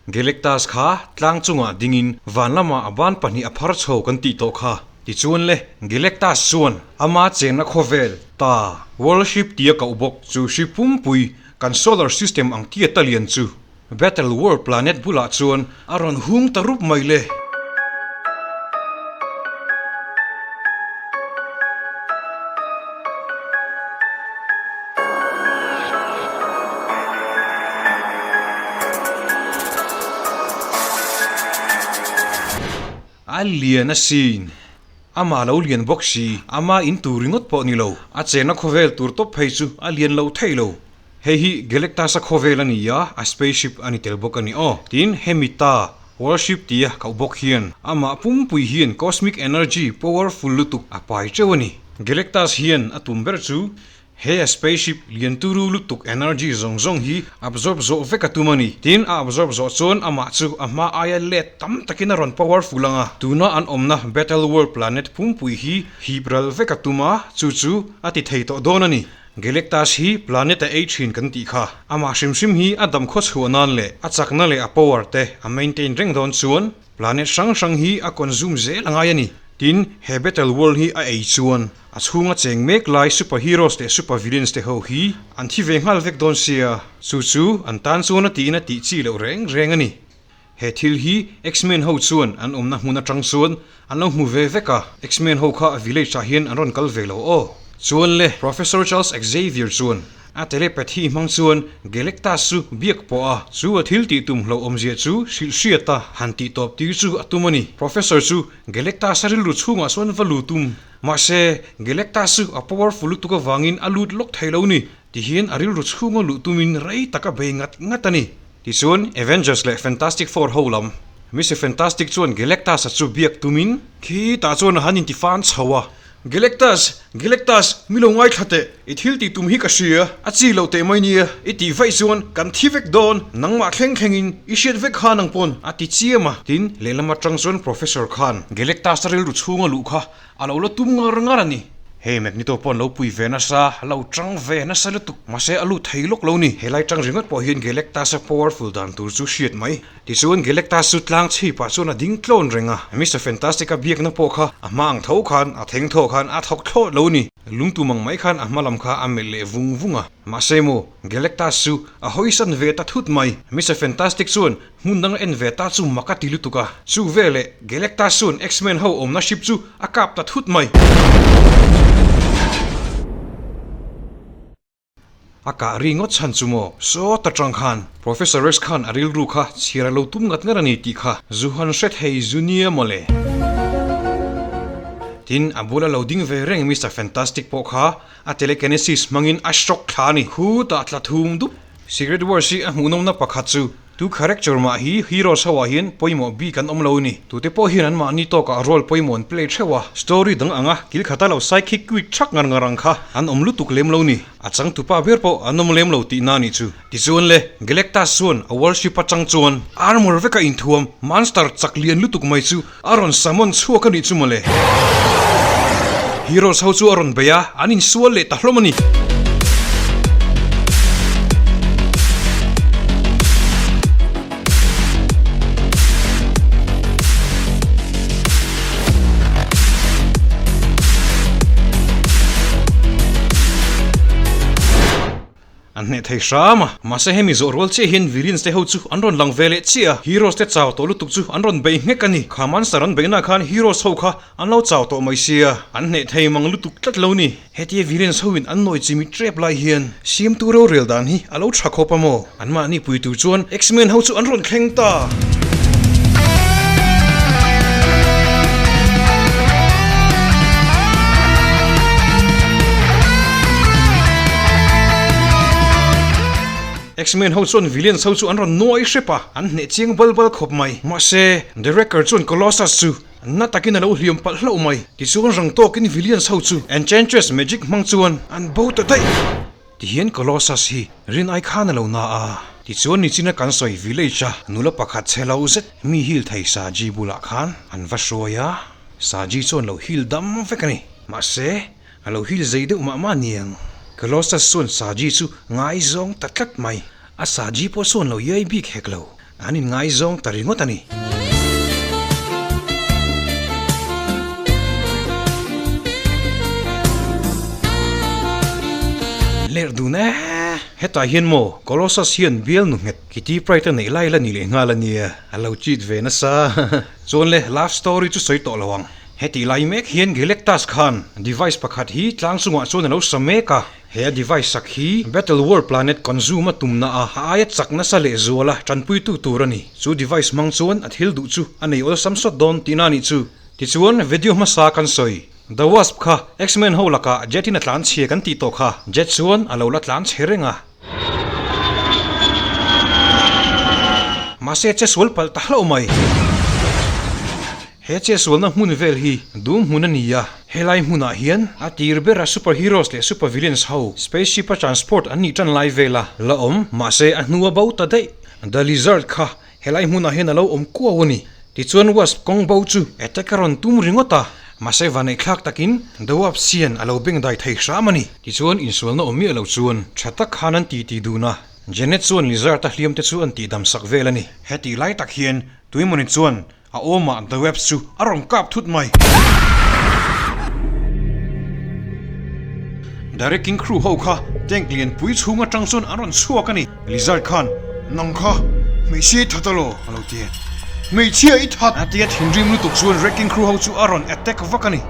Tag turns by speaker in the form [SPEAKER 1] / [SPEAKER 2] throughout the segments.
[SPEAKER 1] Galactus kha tlang chungah dingin van lamah a ban pahnih a phar chho kan tih tawh kha. Tichuan le, Galactus chuan ama chenna khawvel, ta, World Ship tia koh bawk chu hri pumpui kan solar system ang tiata lian chu Battle World planet bulah chuan a rawn hung ta rup mai le. A lian asin. Amah lo lian bawk si, ama in tur ringawt pawh ni lo. A chenna khawvel tur tawp phei chu a lian lo thei lo. Hei hi Galactus-a khawvel a ni a, a spaceship a ni tel bawk a ni aw. Tin, hemi ta, worship tia koh bawk hian amah pumpui hian cosmic energy powerful lutuk a pai teuh a ni. Galactus hian a tum ber chu he a spaceship lian turu lutuk energy zawng zawng hi absorb zawh vek a tum a ni. Tin, a absorb zawh chuan amah chu a hma aia let tam takin a rawn powerful ang a. Tuna an awmna Battle World planet pumpui hi hip ral vek a tum a, chu chu a ti thei tawh dawn a ni. Galactus hi planet a ei thin kan tih kha. Amah hrim hrim hi a dam khaw chhuah nan leh a chakna leh a power te a maintain reng dawn chuan planet hrang hrang hi a consume zel a ngai a ni. Tin, he battle world hi a ei chuan a chhunga cheng mek lai super heroes leh super villains te ho hi an thi ve nghal vek dawn sia, chu chu an tan chuan a tiin a tih chi loh reng reng a ni. He thil hi X-Men ho chuan an awmna hmun atang chuan an lo hmu ve vek a, X-Men ho kha village ah hian an rawn kal ve lo aw. Chuan le, Professor Charles Xavier chuan a telepathy hmang chuan Galactus chu biak pawh a, chu a thil tih tum hlauhawmzia chu hrilh hriat a, han tih tawp tir chu a tum a ni. Professor chu Galactus a rilru chhungah chuan va lu tum. Mahse, Galactus chu a powerful lutuk avangin a lut lawk thei lo ni. Tihian a rilru chhunga luh tumin rei tak a bei ngat ngat a ni. Tichuan, Avengers leh Fantastic Four ho lam, Mister Fantastic chuan Galactus-a chu biak tumin khitah chuan a han intifan chho a. Galactus! Galactus! Mi lo ngaithla teh! I thil tih tum hi ka hria, a chi loh teh mai nia, i tih vaih chuan kan thi vek dawn, nangmah thleng thlengin i hriat vek khan ang pawn, a ti chiam a. Tin, lehlam atang chuan Professor khan Galactus-a rilru chhunga luh kha A lo la tum ngar ngar a ni. Hei Magneto pawh an lo pui ve nasa, a lo tang ve nasa lutuk. Mahse a lut thei lawk lo ni. Helai tang ringawt pawh hian Galactus-a powerful dan tur chu hriat mai. Tichuan Galactus chu tlang chhipah chuan a ding tlawn reng a. Mister Fantastic-a biakna pawh kha a hma ang tho khan, a theng thaw khan a thawk thlawt lo ni. Lungtum ang mai khan a hma lam kha a melh leh vung vung a. Mahse maw, Galactus chu a hawisan ve ta thut mai. Mister Fantastic chuan Hmun dang en ve ta chu mak a ti lutuk a, chu veleh Galactus chuan X-Men ho awmna ship chu a kap ta thut mai. A kah ri ngawt chhan chu maw? Saw ta tang khan Professor X khan a rilru kha chhiar a lo tum ngat ngat a ni tih kha zu han hre thei zu nia mawle. Tin, a bula lo ding ve reng Mister Fantastic pawh kha a telekinesis hmangin a shock thla a ni. Khutah tla thum dup. Secret Wars hi a hmuhnawmna pakhat chu Tu character mah hi heroes ho ah hian pawimawh bik an awm lo ni. Tute pawh hian an mahni tawkah role pawimawh an play theuh a, story dang anga kil khata lo sidekick kuit thak ngar ngar ang kha an awm lutuk lem lo ni. A changtupa ber pawh an awm lem lo tihna nih chu. Tichuan le, Galactus chuan a worship atang chuan armor veka inthuam monster chak lian lutuk mai chu a rawn summon chhuak a nih chu mawle. Heroes ho chu a rawn bei a, an insual leh ta hlawm a ni. An hneh thei hram a, mahse hemi zawh rual chiah hian villains te ho chu an rawn lang ve leh chiah a, heroes te chau tawh lutuk chu an rawn bei nghek a ni. Kha monster an beihna khan heroes ho kha an lo chau tawh mai sia, an hneh thei mang lutuk tlat lo ni. Hetia villains ho in an nawi chimi trep lai hian siamtu rorel dan hi a lo tha khawp a maw? Anmahni pui tur chuan X-Men ho chu an rawn thleng ta. X-Men ho chuan villains ho chu an rawn nuai hrep a, an hneh chiang bal bal khawp mai. Mahse, The Wrecker chuan Colossus chu na takin a lo hliam palh hlauh mai. Tichuan rang tawkin villains ho chu Enchantress magic hmang chuan an bo ta daih. Tihian Colossus hi rin ai khan a lo na a, tichuan nichina kan sawi village a nula pakhat chhe lo zet mi hil thei Saji bulah khan an va hruai a, Saji chuan lo hil dam vek a ni. Mahse, a lo hil zei deuh mah mah niang. Colossus chuan Saji chu ngaizawng ta tlat mai. A Saji pawh chuan lo iai bik hek lo. An inngaizawng ta ringawt a ni. Lerh dun e. Hetah hian maw Colossus hian bial nu nghet Kitty Pryde a neih lai la ni leh nghal a nia, a lo cheat ve nasa. Chuan le, love story chu sawi tawh lo ang. Hetih lai mek hian Galactus khan device pakhat hi tlang chungah chuan a lo sa mek a. He a device sak hi Battle World Planet consume a tumna a a aia chak nasa leh zual a tanpuitu tur a ni. Chu device hmang chuan a thil duh chu a nei awlsam sawt dawn tihna a nih chu. Tichuan video hmasa kan sawi. The Wasp kha X-Men ho lakah Jet in a tlan chhia kan tih tawh kha. Jet chuan a lo la tlan chhe reng a. Mahse che sual palh ta hlauh mai. He chetsualna hmun vel hi dum hmun a ni a, helai hmunah hian a tir bera superheroes leh supervillains ho spaceship a transport an nih tan lai vela la awm, mahse a hnua bo ta daih. The Lizard kha helai hmunah hian a lo awm kuau a ni. Tichuan Wasp kawng bo chu attack a rawn tum ringawt a, mahse vaneihthlak takin The Wasp hian a lo bengdai thei hram a ni. Tichuan insualna awm miah lo chuan tha tak khan an titi dun a, Janet chuan Lizard a hliam te chu an tihdam sak vel a ni. Hetih lai tak hian Tuimawni chuan A awmah The Webs chu a rawn kap thut mai. The Wrecking Crew ho kha tank lian pui chhung atang chuan an rawn chhuak a ni. Lizard khan, Nang kha hmeichhia i that alaw? a lo ti a. Hmeichhia i that! A ti a, thinrim lutuk chuan Wrecking Crew ho chu a rawn attack vak a ni.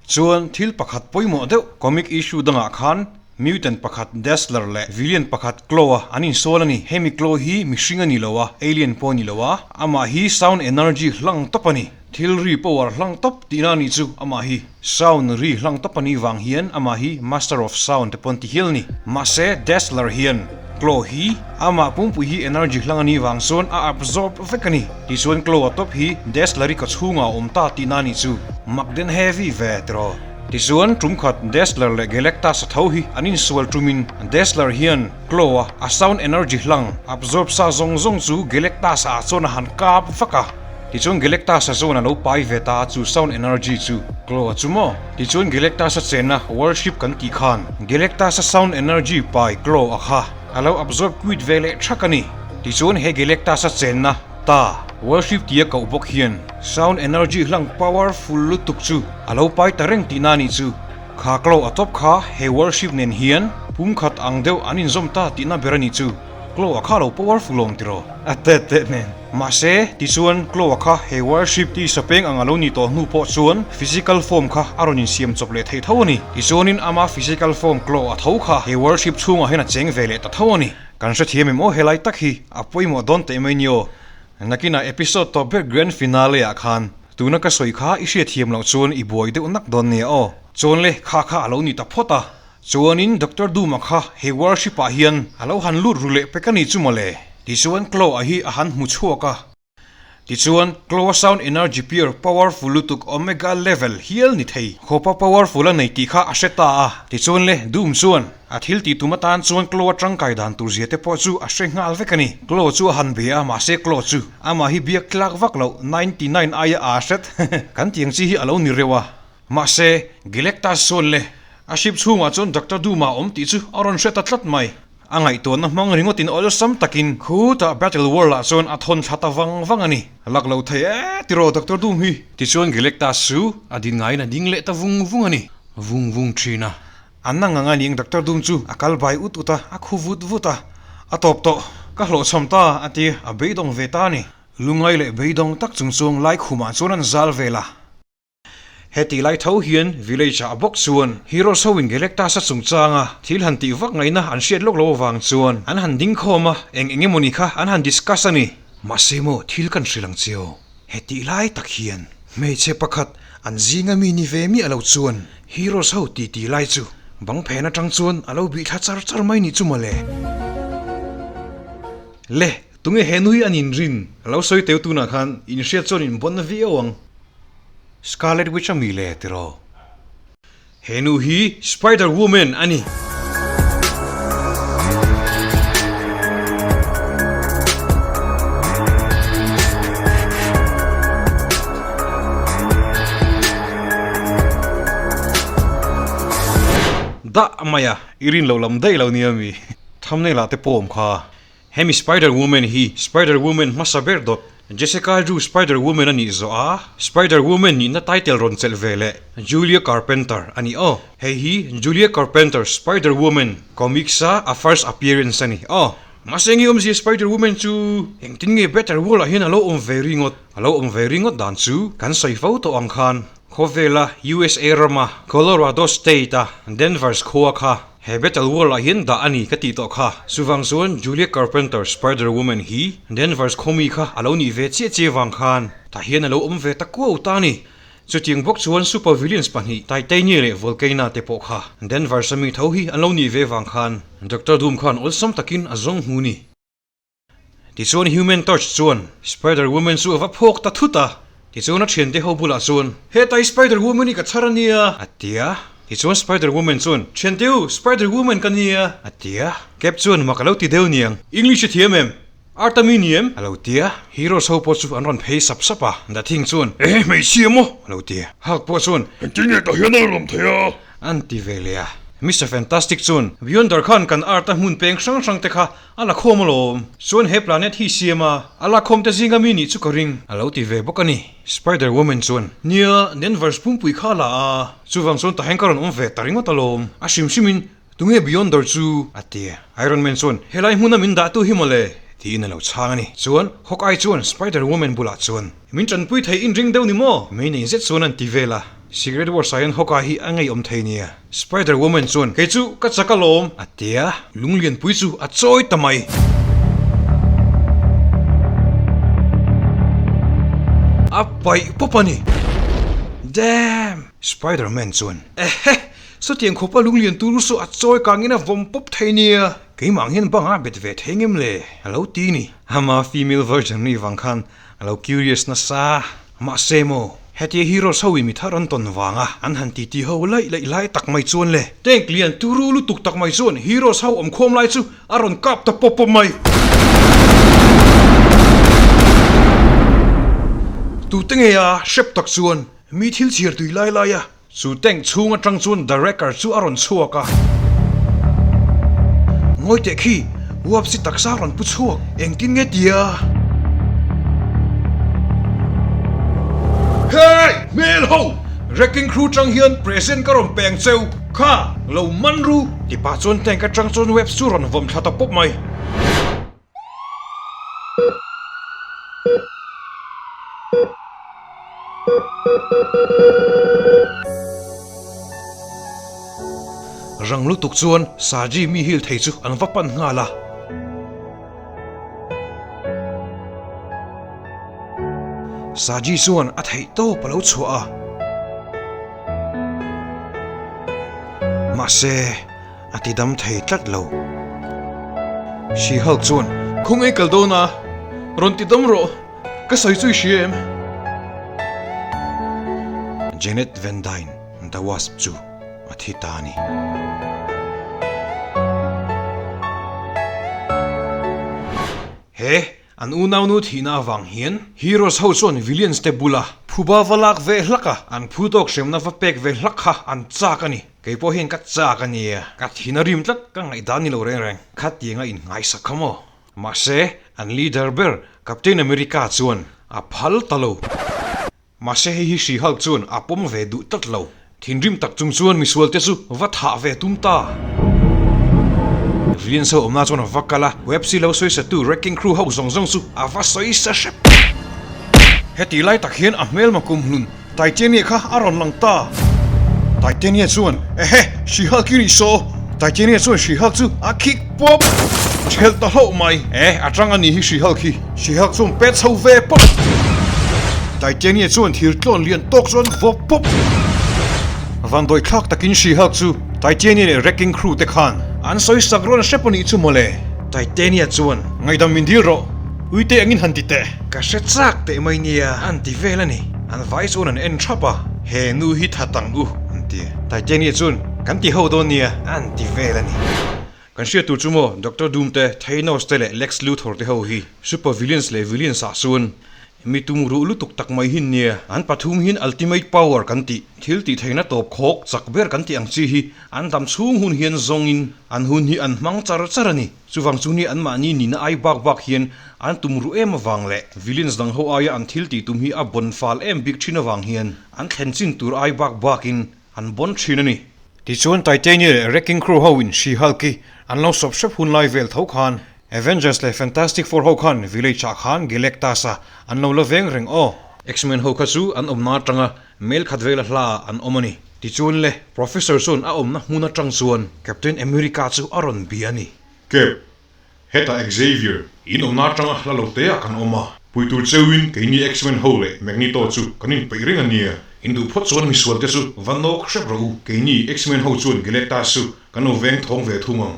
[SPEAKER 1] Chuan thil pakhat pawimawh deuh comic issue dangah khan Mutant pakhat Dazzler leh Villain pakhat Claw-a an insual a ni. Hemi Claw hi mihring a ni lo a, alien pawh a ni lo a, amah hi sound energy hlang tawp a ni. Thil ri power hlang tawp tihna a nih chu amah hi. Sound ri hlang tawp a nih vang hian amah hi Master of Sound te pawh an ti hial a ni. Mahse Dazzler hian Claw hi amah pumpui hi energy hlang a nih vang chuan a absorb vek a ni. Tichuan Claw-a tawp hi Dazzler-i ka chhungah a awm ta tihna a nih chu. Mak den heavy ve tiraw. Tichuan, tum khat Dazzler leh Galactus a tho hi an insual tumin Dazzler hian Claw-a a sound energy hlang absorb sa zawng zawng chu Galactus-a ah chuan a han kap vak a. Tichuan Galactus-a chuan a lo pai ve ta a chu sound energy chu Claw-a chu maw? Tichuan Galactus-a chenna worship kan tih khan Galactus-a sound energy pai Claw-a kha a lo absorb quit ve leh thak a ni. Tichuan he Galactus-a chenna Ta, worship tia koh bawk hian sound energy hlang powerful lutuk chu a lo pai ta reng tihna anih chu. Kha Klo a tawp kha he worship nen hian pumkhat ang deuh an inzawm ta tihna ber anih chu. Klo a kha lo powerful awm tiraw? A tet tet nen. Mahse, tichuan Klo a kha he worship ti sapeng ang a lo nih tawh hnu pawh chuan physical form kha a rawn insiam chawp leh thei tho a ni. Tichuanin ama physical form Klo a tho kha he worship chhungah hian a cheng ve leh ta tho a ni. Kan hrethiam em aw helai tak hi a pawimawh dawn teh mai ni aw. Nakinah episode tawp ber grand finale ah khan tuna ka sawi kha i hriathiam loh chuan i buai deuh nak dawn nia aw. Chuan le kha kha a lo ni ta phawt a. Chuanin Doctor Doom-a kha he worship ah hian a lo han lut ru leh pek a ni chu mawle. Tichuan Claw-a hi a han hmu chhuak a. Tichuan, Cloa Sound Energy Pure Powerful lutuk Omega Level hial ni thei khawpa powerful a nei tih kha a hre ta a. Tichuan le, Doom chuan a thil tih tum atan chuan Cloa tangkai dan tur zia te pawh chu a hre nghal vek a ni. Cloa chu a han be a, mahse Cloa chu amah hi biak tlak vak loh 99 aia aa hret kan tih ang chi hi a lo ni reuh a. Mahse, Galactus chuan le, a ship chhungah chuan Doctor Doom-a awm tih chu a rawn hre ta tlat mai. A ngaihtuahna hmang ringawtin awlsam takin khutah Battle World ah chuan a thawn thla ta vang vang a ni. Lak lo thei e tiraw Doctor Doom hi? Tichuan Galactus chu a din ngaiin a ding leh ta vung vung a ni. Vung vung thin a. An na ngang a ning Doctor Doom chu a kal bai ut ut a, a khu vut vut a. A tawp tawh, ka hlawhchham ta a ti, a beidawng ve ta a ni. Lungngai leh beidawng tak chung chuang lai khumah chuan an zal vel a. Heti lai tho hian village ah bawk chuan heroes ho in Galactus a chungchanga thil han tih vak ngaihna an hriat lawk lo avang chuan an han ding khawm a, eng eng emawni kha an han discuss a ni. Mahse maw thil kan hrilh ang chiu. Heti lai tak hian hmeichhe pakhat an zinga mi ni ve miah lo chuan heroes ho titi lai chu bang phen atang chuan a lo bih thla char char mai nih chu mawle. Le, tunge he nui an inrin? A lo sawi teu tunah khan inhriat chuan in bawn viau ang. Scarlet Witch a mi le tiraw? He nu hi Spider Woman a ni. Dah mai a, i rin lo lam daih lo nia mi. Thumbnail ah te pawm kha. Hemi Spider Woman hi Spider Woman hmasa ber dawt Jessica Drew Spider Woman a nih zawh a, Spider Woman nihna title rawn chelh ve leh Julia Carpenter a ni aw. Hei hi Julia Carpenter Spider Woman comics a a first appearance a ni aw. Mahse nge awmzia Spider Woman chu engtin nge Better World ah hian a lo awm ve ringawt? A lo awm ve ringawt dan chu kan sawi fo tawh ang khan khawvela USA rama Colorado State a Denvers khua kha He Battle World ah hian dah a ni ka tih tawh kha. Chuvang chuan Julia Carpenter Spider Woman hi Danvers khawmi kha a lo nih ve chiah chiah vang khan tah hian a lo awm ve ta kuau ta a ni. Chutiang bawk chuan Super Villains pahnih Titania leh Volcana te pawh kha Danvers a mi tho hi an lo nih ve vang khan Doctor Doom khan awlsam takin a zawng hmu ni. Tichuan Human Torch chuan Spider Woman chu a va phawk ta thut a, tichuan a thiante ho bulah chuan, Hetai Spider Woman hi ka chhar a nia, a ti a. Tichuan Spider Woman chuan, Thiante u, Spider Woman ka nia, a ti a. Cap chuan mak a lo ti deuh niang, English i thiam em? Art a mi ni em? A lo ti a. Heroes ho pawh chu an rawn phei sap sap a, The Thing chuan, Ehe, hmeichhia maw? A lo ti a. Hulk pawh chuan,
[SPEAKER 2] Engtin nge tah hian a rawn awm thei a?
[SPEAKER 1] An ti ve leh a. Mister Fantastic chuan, Beyonder khan kan art a hmun peng hrang hrang te kha A la khawm alawm. Chuan he planet hi siam a, a la khawm te zinga mi nih chu ka ring. A lo ti ve bawk a ni. Spider Woman chuan, Nia, Danvers pumpui kha a la a, chuvang chuan tahen ka rawn awm ve ta ringawt alawm. A hrim hrimin, Tunge Beyonder chu? a ti a. Iron Man chuan, Helai hmuna min dahtu hi mawle, tiin a lo chhang a ni. Chuan, Hawkeye chuan Spider Woman bulah chuan, Min tanpui thei inring deuh ni maw? Mei nei zet chuan an ti vel a. Secret Wars ah hian Hawkeye hi a ngeiawm thei nia. Spider Woman chuan, Kei chu ka chak alawm! a ti a, lunglianpui chu a chawi ta mai. A paih pawp a ni. Damn! Spider Man chuan, Ehe! Sawtiang khawpa lunglian tur chu a chawi kangin a vawm pawp thei nia! Keimah ang hian bangah bet ve thei ngem le? a lo ti ni. Ama female version ni vang khan A lo curious nasa. Mahse maw, hetia heroes ho in mi thar an tawn vanga an han titi ho laih laih lai tak mai chuan le. Tank lian turu lutuk tak mai chuan heroes ho awm khawm lai chu a rawn kap ta pawp pawp mai. Tute nge a hrep tak chuan mi thil chhiar tui lai lai a. Chu tank chhung atang chuan The Wrecker chu a rawn chhuak a. Ngawi teh khi, uap si taksa rawn pu chhuak, engtin nge tia? Hey! Hmel ho! Wrecking Crew tang hian present ka rawn peng cheu, kha lo man ru! Ti pah chuan tank atang chuan webs chu rawn vawm thla ta pawp mai. Rang lutuk chuan Saji mi hil thei chu an va pan nghal a. Saji chuan a theih tawp a lo chhuah a. Mahse. A ti dam thei tlat lo. She-Hulk chuan, Khawngaih kal dawn a, rawn ti dam rawh, ka sawi chu i hria em? Janet Van Dyne, The Wasp chu a thi ta a ni. He an unaunu thihna avang hian Heroes ho chuan Villains te bula phuba va lak ve hlak a, an phu tawk hremna va pek ve hlak kha an chak a ni. Kei pawh hian ka chak a nia, ka thin a rim tlat, ka ngaihdan ni lo reng reng, khatianga inngaisak kha maw? Mahse, an leader ber Captain America chuan a phal ta lo. Mahse hei hi She-Hulk chuan a pawm ve duh tlat lo. Thinrim tak chung chuan misualte chu va thah ve tum ta. Villains ho awmna chuan a va kal a, Web si lo sawisatu Wrecking Crew ho zawng zawng chu a va sawisa hrep. Heti lai tak hian a hmelma kumhlun Titania kha a rawn lang ta. Titania chuan, Ehe, She-Hulk i nih saw! Titania chuan She-Hulk chu a khik pawp thelh ta hlauh mai. Eh, a tang a nih hi She-Hulk hi. She-Hulk chuan pet chho ve pawp. Titania chuan thir tlawn lian tawk chuan vawp pawp. Vandawi thlak takin She-Hulk chu Titania leh Wrecking Crew te khan an sawi sak rawn hrep a nih chu mawle. Titania chuan, Ngaihdam min dil rawh. Uite angin han ti teh. Ka hre chak teh mai nia, an ti vel a ni. An vai chuan an en thap a, He nu hi tha tang u, an ti. Titania chuan, Kan ti ho dawn nia, an ti vel a ni. Kan hriat tur chu maw, Doctor Doom te, Thanos te leh Lex Luthor te ho hi Super Villains leh Villains ah chuan Mi tum ruh lutuk tak mai hi nia. An pathum hian ultimate power kan tih, thil tih theihna tawp khawk chak ber kan tih ang chi hi an dam chhung hun hian zawngin an hun hi an hmang char char a ni. Chuvang chu nia anmahni nihna ai bak bak hian an tum ruh em avang leh villains dang ho aia an thil tih tum hi a bawn fal em bik thin avang hian an thlen chin tur ai bak bakin an bawn thin a ni. Tichuan Titania leh Wrecking Crew ho in She-Hulk hi an lo sawp hrep hun lai vel tho khan Avengers leh Fantastic Four ho khan village ah khan Galactus a an lo la veng reng aw. X-Men ho kha chu an awmna atanga mel khat vela hla ah an awm a ni. Tichuan le Professor chuan a awmna hmun atang chuan Captain America chu a rawn bia a ni.
[SPEAKER 2] Cap, hetah Xavier, in awmna atanga hla lo te ah kan awm a. Pui tur cheuin keini X-Men ho leh Magneto chu kan inpeih reng a nia. In duh phawt chuan misual te chu va nawk hrep rawh u. Keini X-Men ho chuan Galactus chu kan lo veng thawng ve thung ang.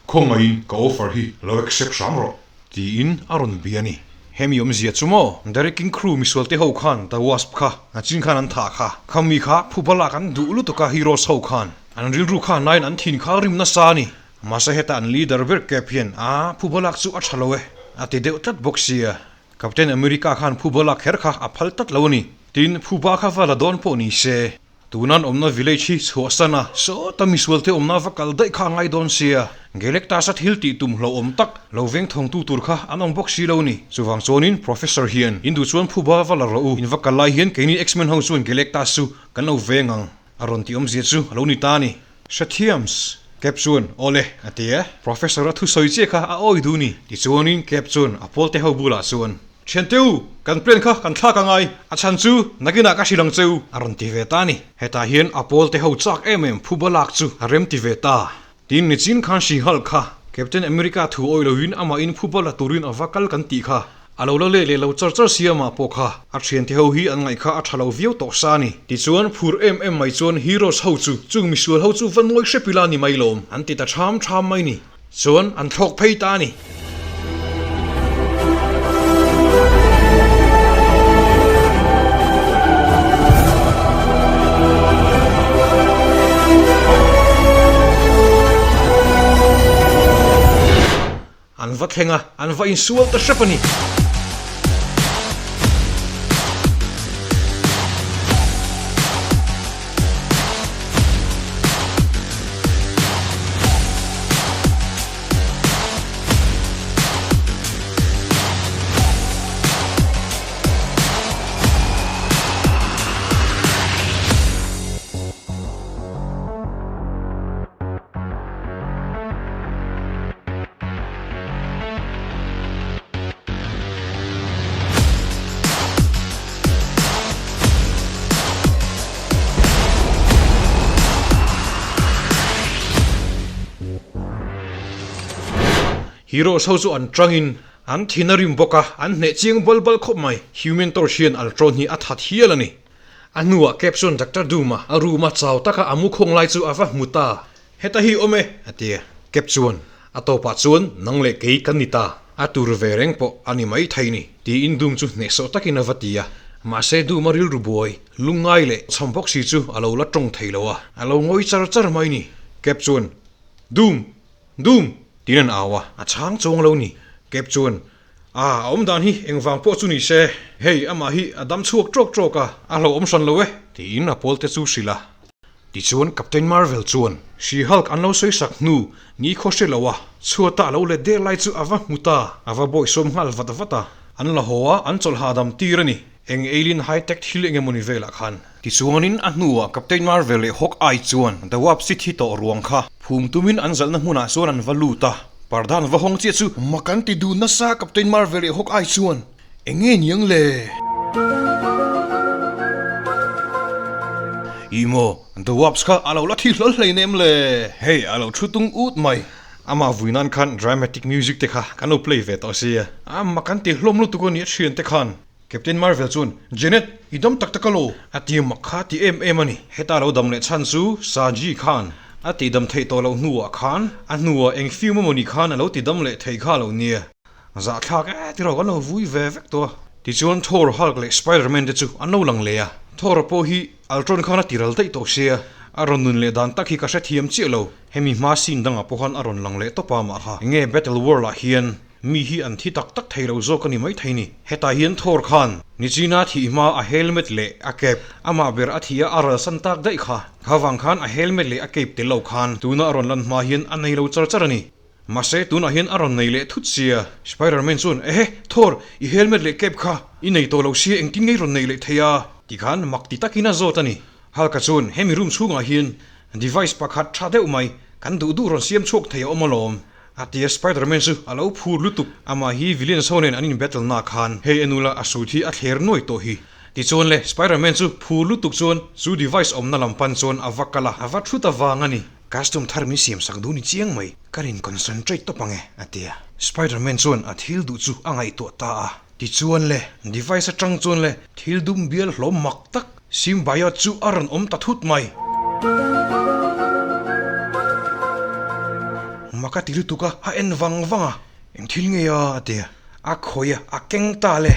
[SPEAKER 2] Khawngaihin ka offer hi lo accept hram rawh.
[SPEAKER 1] Tiin a rawn bia a ni. Hemi awmzia chu maw? Derek-in crew misual te ho khan The Wasp kha a chin khan an thah kha. Khami kha phuba lak an duh lutuk a heroes ho khan. An rilru kha nain an thin kha rim nasa a ni. Mahse heta an leader ber Cap hian a phuba lak chu a tha lo e a ti deuh tlat bawk sia. Captain America khan phuba lak kher kha a phal tlat lo a ni. Tin, phuba kha va la dawn pawh ni se. Tunan awmna village hi chhuahsan a, sawta misualte awmna va kal daih kha a ngai dawn sia. Galactus-a thil tih tum hlauhawm tak lo veng thawngtu tur kha an awm bawk si lo ni. Chuvang chuanin Professor hian in duh chuan phuba va la rawh u, in va kal lai hian keini X-Men ho chuan Galactus chu kan lo veng ang a rawn tih awmzia chu a lo ni ta a ni. Hrethiams! Cap chuan, Awle, a ti a. Professor-a thusawi chiah kha a awi duh ni. Tichuanin Cap chuan a pawlte ho bulah chuan, Thiante u, kan plan kha kan thlak a ngai, a chhan chu nakinah ka hrilh ang che u, a rawn ti ve ta a ni. Hetah hian a pawlte ho chak em em phuba lak chu a rem ti ve ta. Tin, nichin khan She-Hulk kha Captain America thu awih loin amahin phuba la turin a va kal kan tih kha a lo la leh leh lo char char si amah pawh kha a thiante ho hi an ngaih kha a tha lo viau tawh sa a ni. Tichuan, phur em em mai chuan Heroes ho chu chung misual ho chu va nawi hrep ila ni mai lawm an ti ta ṭham ṭham mai ni. Chuan an thlawk phei ta a ni. An va thleng a, an va insual ta hrep a ni. Heroes ho chu an tangin an thin a rim bawk a, an hneh chiang bal bal khawp mai. Human Torch hian Ultron hi a that hial a ni. A hnuah Cap chuan Doctor Doom-a a room-a chau taka a mu khawng lai chu a va hmu ta. Heta hi awm e, a ti a. Cap chuan, A tawpah chuan nang leh kei kan ni ta, a tur ve reng pawh a ni mai thei ni, tiin Doom chu hnehsawh takin a va ti a. Mahse Doom-a rilru buai, lungngai leh chham bawk si chu a lo la tawng thei lo a, a lo ngawi char char mai ni. Cap chuan, Doom! Doom! tiin an au a, a chhang chuang lo ni. Cap chuan, A, a awm dan hi engvang pawh chu ni se, hei amah hi a dam chhuak tawk tawk a, a hlauhawm hran lo e, tiin a pawl te chu hrilh a. Tichuan Captain Marvel chuan She-Hulk an lo sawi sak hnu ni khaw hre lo a, chhuata a lo let der lai chu a va hmu ta, a va bawihsawm nghal vat vat a, an la haw a, an chawlh hahdam tir a ni. Eng alien high-tech thil eng emawni velah khan. Tichuanin a hnuah Captain Marvel leh Hawkeye chuan The Wasp si thi tawh ruang kha phum tumin an zalhna hmunah chuan an va lut a, parda an va hawng chiah chu mak an ti dun nasa Captain Marvel leh Hawkeye chuan eng nge niang le? Ih maw, The Wasp kha a lo la thi hlawl hlei nem le? Hei a lo thu tung ut mai. Amah vui nan khan dramatic music te kha kan lo play ve tawh sia. A mak an ti hlawm lutuk a ni a thiante khan. Captain Marvel chuan, Janet, i dam tak tak alo? A ti mak kha ti em em a ni. Heta lo dam leh chhan chu Saji khan a ti dam theih tawh loh hnuah khan a hnuah eng film emaw ni khan a lo ti dam leh thei kha lo nia. Zahthlak e tiraw kan lo vui ve vek tawh a. Tichuan Thor, Hulk leh Spider-Man te chu an lo lang leh a. Thor-a pawh hi Ultron khan a ti ral daih tawh sia, a rawn nun leh dan tak hi ka hrethiam chiah lo. Hemi hma scene dangah pawh khan a rawn lang leh tawp a mah kha. Enge Battle World ah hian. Mi hi an thi tak tak thei lo zawk a ni maithei ni. Hetah hian Thor khan Nichina thih hma a helmet leh a cap amah ber a thih a a ralsan tak daih kha. Kha vang khan a helmet leh a cape tel lo khan tuna a rawn lan hma hian a nei lo char char a ni. Mahse tunah hian a rawn nei leh thut sia. Spider-Man chuan Ehe! Thor, i helmet leh cap kha i nei tawh lo sia engtin nge i rawn nei leh thei a? Tikhan mak ti takin a zawt a ni. Hulk-a chuan hemi room chhungah hian device pakhat tha deuh mai kan duh duh rawn siam chhuak thei a awm alawm. A tia Spider-Man chu a lo phur lutuk. Amah hi villains ho nen an in battle na khan hei a nula a suit hi a thler nuai tawh hi. Tichuan le Spider-Man chu phur lutuk chuan chu device awmna lam pan chuan a va kal a, a va thut avang a ni. Costume thar min siam sak duh ni chiang mai, ka rin concentrate tawp ang e, a ti a. Spider-Man chuan a thil duh chu a ngaihtuah ta a. Tichuan le, device atang chuan le thil dum bial hlawm mak tak symbiote chu a rawn awm ta thut mai. Mak a ti lutuk a, a en vang vang a, Eng thil nge a? a ti a, a khawih a, a keng ta le.